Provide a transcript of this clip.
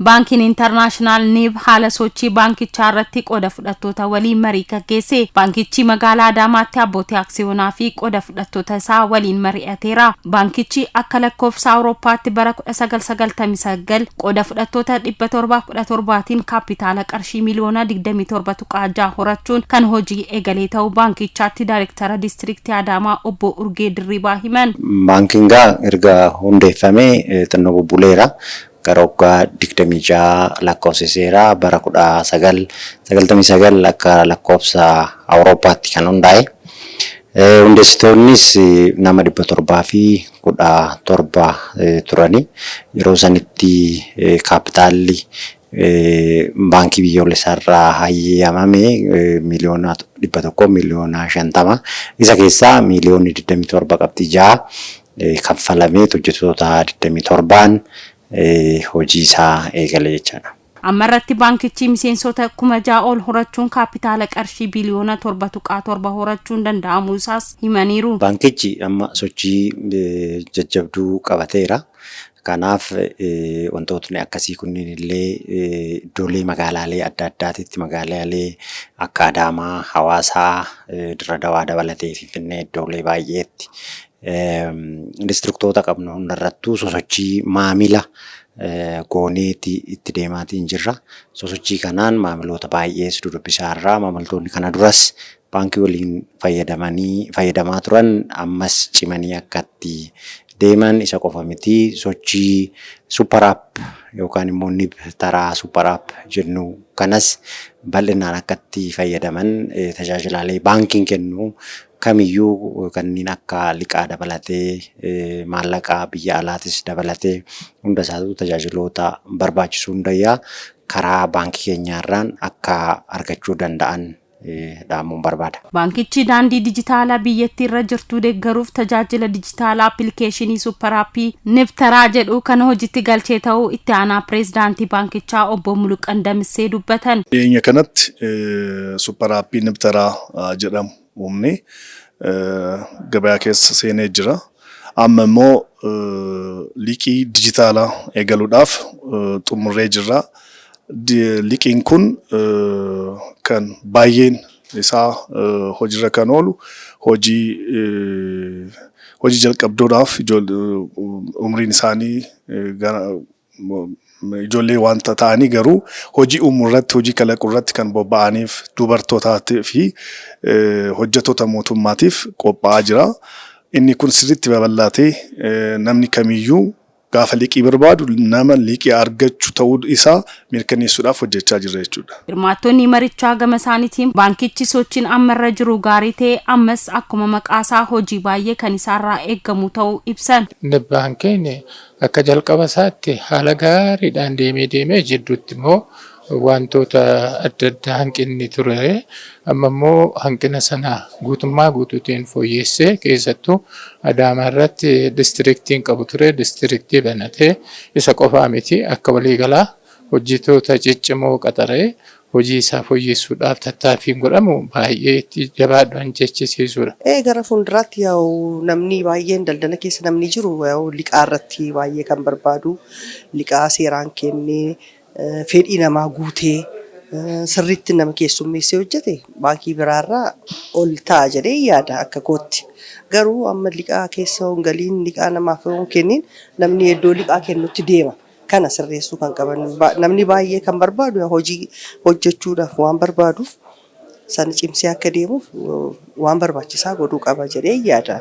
Baankiin Intarnaashinaal NIB haala sochii baankichaa irratti qooda fudhattoota waliin marii gaggeesse. Baankichi magaalaa Adaamaatti abbootii aksiyoonaa fi qooda fudhattoota isaa waliin mari'ateera. Baankichi akka lakkoofsa Awurooppaatti bara 1999 qooda fudhattoota 717tiin kaapitaala qarshii miliyoona 27.6 horachuun kan hojii eegalee ta'uu baankichaatti Daayirektara Diistiriiktii Adaamaa Obbo Urgee Dirribaa himan. Baankiin gaa erga hundeeffamee xinnoo bubbuleera. Gara waggaa 26 lakkoofsiseera. Bara 1999 akka lakkoofsa Awurooppaatti kan hundaa'e. Hundeessitoonnis nama 717 turani. Yeroo sanitti kaapitaalli baankii biyyoolessaarraa hayyamame miliyoona 100 miliyoona 50. Isa keessaa miliyoonni 27 qabxii 6 kaffalamee hojjettoota 27n hojii isaa eegale jechaadha. Amma irratti baankichi miseensota 6,000 ol horachuun kaapitaala qarshii biliyoona 7.7 horachuun danda'amuu isaas himaniiru. Baankichi amma sochii jajjabduu qabateera. Kanaaf wantootni akkasii kunniin illee iddoolee magaalaalee adda addaatitti, magaalaalee akka Adaamaa, Hawaasaa, Dirra Dawaa dabalatee Finfinnee, iddoolee baay'eetti distriktoota qabnu hundarrattuu sosochii maamila gooneeti itti deemaatiin jirra. Sosochii kanaan maamiloota baay'ees dudubbisaa irraa, maamiltoonni kana duras baankii waliin fayyadamanii fayyadamaa turan ammas cimanii akka itti deeman. Isa qofa miti, sochii super app yookaan immoo NIB taraa super app jennu kanas bal'inaan akka itti fayyadaman, tajaajilaalee baankiin kennu kamiyyuu kanneen akka liqaa dabalatee, maallaqa biyya alaatis dabalatee, hunda isaatu tajaajiloota barbaachisu hundayyaa karaa baankii keenyaarraan akka argachuu danda'an dhaamuun barbaada. Baankichi daandii dijitaalaa biyyattii irra jirtu deeggaruuf tajaajila dijitaalaa appilikeeshinii super appii Nibtaraa jedhu kan hojiitti galchee ta'uu itti aanaa pireezidaantii baankichaa Obbo Muluqan Damissee dubbatan. Dhiyeenya kanatti super appii Nibtaraa jedhamu uumnee gabayaa keessa seenee jira. Amma immoo liqii dijitaalaa eegaluudhaaf xumurree jirra. Liqiin kun kan baay'een isaa hojiirra kan oolu hojii jalqabduudhaaf, umriin isaanii ijoollee wanta ta'anii garuu hojii uumuu irratti, hojii kalaquu irratti kan bobba'aniif, dubartootaa fi hojjettoota mootummaatiif qophaa'aa jira. Inni kun sirriitti babal'atee namni kamiyyuu gaafa liqii barbaadu nama liqii argachuu ta'uu isaa mirkaneessuudhaaf hojjechaa jirra jechuudha. Hirmaattonni marichaa gama isaaniitiin baankichi sochiin ammarra jiru gaarii ta'e, ammas akkuma maqaasaa hojii baay'ee kan isaarraa eeggamu ta'uu ibsan. Baankiin akka jalqaba isaatti haala gaariidhaan deemee deemee jidduutti immoo wantoota adda addaa hanqinni ture. Amma immoo hanqina sana guutummaa guutuutiin fooyyessee, keessattuu Adaamaa irratti distriktiin qabu ture, distriktii banatee, isa qofaa miti, akka waliigalaa hojjetoota ciccimoo qaxaree hojii isaa fooyyessuudhaaf tattaaffiin godhamu baay'ee itti jabaadhaan jechisiisudha. Gara fuulduraatti yaa'u namni baay'een daldala keessa namni jiru yaa'u liqaa irratti baay'ee kan barbaadu, liqaa seeraan kennee, fedhii namaa guutee, sirriitti nama keessummeessee hojjete baankii biraarraa ol ta'a jedhee yaada akka kootti. Garuu amma liqaa keessa hin galiin, liqaa namaaf yoo hin kennin, namni iddoo liqaa kennutti deema. Kana sirreessuu kan qaban, namni baay'ee kan barbaadu hojii hojjechuudhaaf waan barbaaduuf, sana cimsee akka deemuuf waan barbaachisaa godhuu qaba jedhee yaada.